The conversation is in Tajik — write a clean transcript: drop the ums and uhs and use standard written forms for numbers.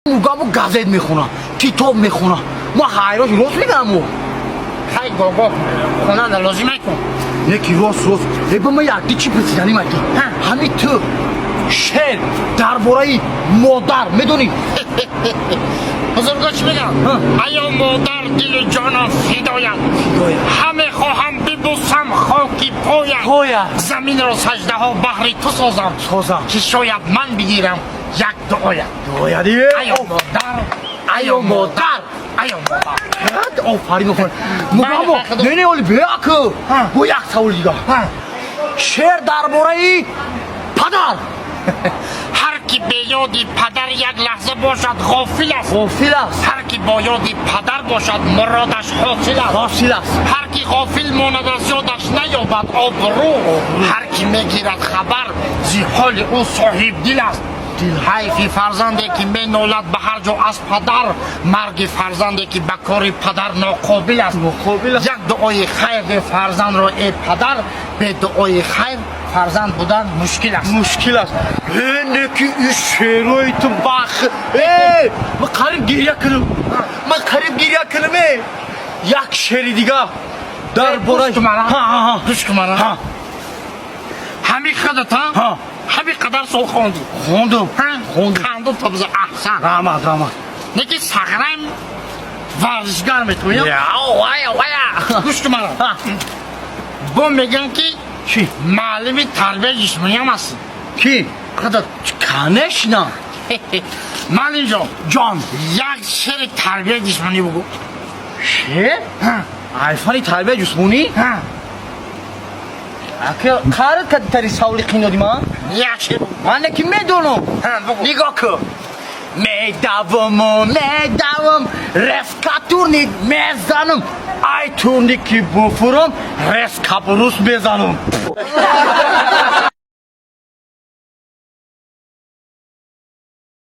Мугаму газет мехонам, китоб мехонам. Ма ҳайрон, рост мегӯям. Хай, гого хонанда лозим айкун. Не ки рост, рост. Э, ба ма якди чӣ пурсидани майки. Ҳами ту шеър дар бораи модар медонӣ? Бузурго чӣ мегӯям? Аё модар, дилу ҷонам фидоят. Фидоят. Ҳаме хоҳам бибусам хоки поят. Поят. Заминро саждаҳо баҳри ту созам. Созам. Ки шояд ман бигирам як дуоят. Дуоят. Аё модар, аё модар, аё модар. Офарин, офарин, мугамо. Бале. Не, не, оли беаку. Бо як саволи дигар: шеър дар бораи падар. Ҳар ки беёди падар як лаҳза бошад, ғофил аст. Ғофил аст. Ҳар ки бо ёди падар бошад, муродаш ҳосил аст. Ҳосил аст. Ҳар ки ғофил монад, аз ёдаш наёбад обрӯ. Ҳар ки мегирад хабар зи ҳоли ӯ, соҳибдил аст. Ҳайфи фарзанде, ки менолад ба ҳар ҷо аз падар, марги фарзанде, ки ба кори падар ноқобил аст. Ноқобил аст. Як дуои хайр де фарзандро, э падар. Бе дуои хайр фарзанд будан мушкил аст. Мушкил аст. Э, не ки и шеърои ту бах, э, ман қариб гиря кунам, ман қариб гиря кунам. Э, як шеъри дига дар бораи Гӯш кун мана. Ҳа, ҳа, ҳа. Гӯш кун мана. Ҳа. Ҳами худат Ҳа. ҳами қадар сол хондӣ. Хондум, хондум. Қанду табза, аҳсан. Раҳмат, раҳмат. Неки сағраем варзишгар метӯям. Вая, вая. Гӯш кун мана. Бо мегӯям, ки Чӣ? Муаллими тарбияи ҷисмониям ҳастӣ. Ки? Худат. Конечно. Муаллимҷон. Ҷон. Як шеъри тарбияи ҷисмонӣ бугӯ. Шеър ай фани тарбияи ҷисмонӣ? Қариб кади тари саволи қин додӣ ман. Як шеър. Ман неки медонам. Бугӯ. Нигоҳ кун: медаваму медавам, резко турник мезанам, ай турники буфурам, резко брус мезанам.